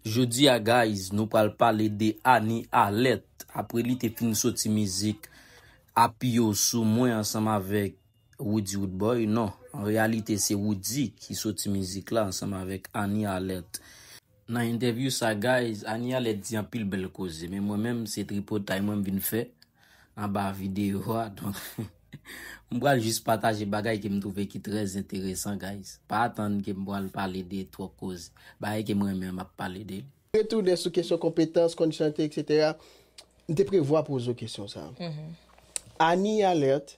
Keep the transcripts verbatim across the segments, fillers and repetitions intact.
Jodi a, guys, nou pral pale de Annie Alerte. Apre li te fin soti mizik Apiye w sou mwen ansanm avèk Roody Roodboy, non. An reyalite, se Roody ki soti mizik la ansanm avèk Annie Alerte. Nan entèvyou sa, guys, Annie Alerte di anpil bèl koze, men mwen menm, se tripotay mwen m vin fè anba videyo a. Donk, m pral jis pataje bagay ke m twouve ki trè enteresan, guys. Pa atann ke m pral pale de twòp koze. Bagay ke m renmen, m ap pale de li. Retounen sou kesyon konpetans, konn chante, etsetera. M te prevwa poze w kesyon sa a. Annie Alerte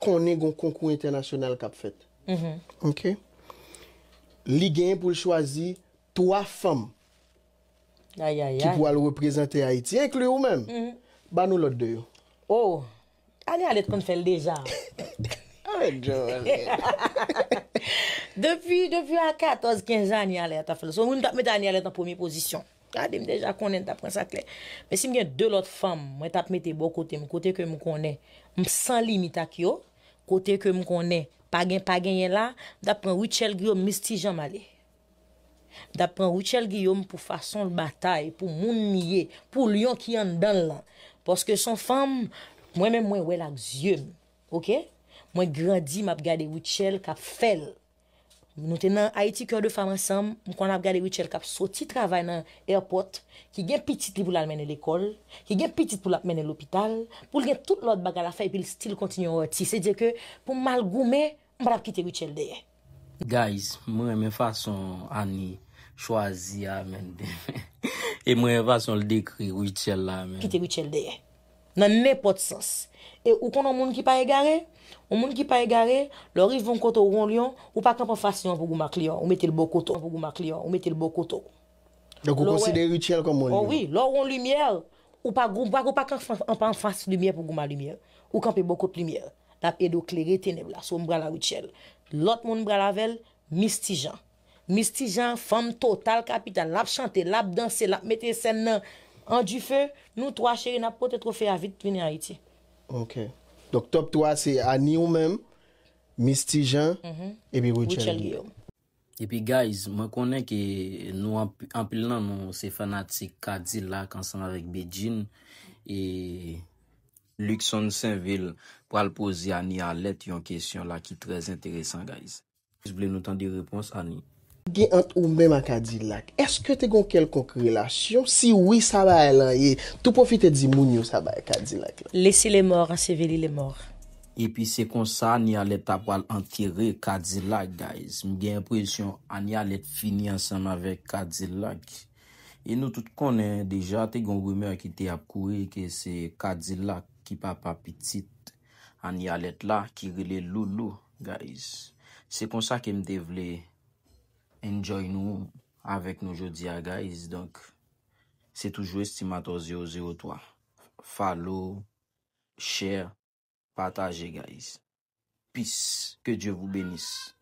konnen gon konkou entènasyonal k ap fèt. Ok? Li genyen pou l chwazi twa fanm ki pral reprezante Ayiti, enkli ou menm. Ba nou lòt de yo. Oh, Annie Alerte konn fè l deja. Depi, depi a katòz, kenz ane, Annie Alerte ap fè l. So, moun t ap mete Annie Alerte an premye pozisyon. Gade, m deja konnen, m t ap pran sa klè. Men si m gen de lòt fanm, mwen t ap mete bò kote m, kote ke m konnen m san limit ak yo, kote ke m konnen pa gen, pa genyen la, m t ap pran Rutshelle Guillaume, Misty Jean m ale. M t ap pran Rutshelle Guillaume pou fason l batay, pou moun li ye, pou lyon ki anndan l lan. Paske s on fanm, mwen menm mwen wè l ak zye m, oke? Mwen grandi, m ap gade Rutshelle k ap fè l. Nou te nan Haïti Cœur de Femme ansanm, m konn ap gade Rutshelle k ap soti travay nan airport, ki gen pitit li pou l al mennen lekòl, ki gen pitit pou l ap mennen lopital, pou l gen tout lòt bagay l ap fè, epi l still kontinye yon atis. Se di ke pou m al goumen, m pa t ap kite Rutshelle dèyè. Guys, mwen renmen fason Annie chwazi a, man. E mwen renmen fason l dekri Rutshelle la, man. Kite Rutshelle dèyè. Nan nenpòt sans. E ou konn yon moun ki pa egare? Yon moun ki pa egare, lè w rive yon kote w wè yon lyon, ou pa kanpe anfas lyon an pou goumen ak lyon an, ou mete l bò kote w, pou goumen ak lyon an, ou mete l bò kote w. Donk ou konsidere Rutshelle kòm yon lyon? Oh wi, lè w wè yon limyè, ou pa gou-, ou pa, ou pa kanpe anfas limyè pou goumen ak limyè. Ou kanpe bò kot limyè. L ap ede w klere tenèb la. So, m pral a Rutshelle. Lòt moun m pral avè l, Misty Jean. Misty Jean, fanm total kapital. L ap chante, l ap danse, l ap mete sèn nan an dife. Nou twa, cheri, n ap pote twofe a vit vini Ayiti. Ok. Donk, top twa se Annie ou menm, Misty Jean, epi Rutshelle Guillaume. Epi, guys, mwen konnen ke nou anp-, anpil nan nou se fanatik K-Dilak ansanm avèk Bedjine. E Luckson Sainvil pral poze Annie Alerte yon kesyon la ki trè enteresan, guys. Jis vle nou tande repons Annie. Gen ant ou menm ak K-Dilak? Èske te gen yon kèlkonk relasyon? Si wi, sa bagay lan ye? Tou pwofite di moun yo sa bagay K-Dilak lan. Laissez les morts ensevelir les morts. Epi se konsa Annie Alerte ta pral antere K-Dilak, guys. M gen enpresyon Annie Alerte fini ansanm avèk K-Dilak. E nou tout konnen deja te gen yon rimè ki te ap kouri ke se K-Dilak ki papa pitit Annie Alerte la ki rele Loulou, guys. Se konsa ke m te vle enjoy nou avèk nou jodi a, guys. Donk, se toujou Estimator zewo zewo twa. Follow, share, pataje, guys. Peace. Que Dieu vous bénisse.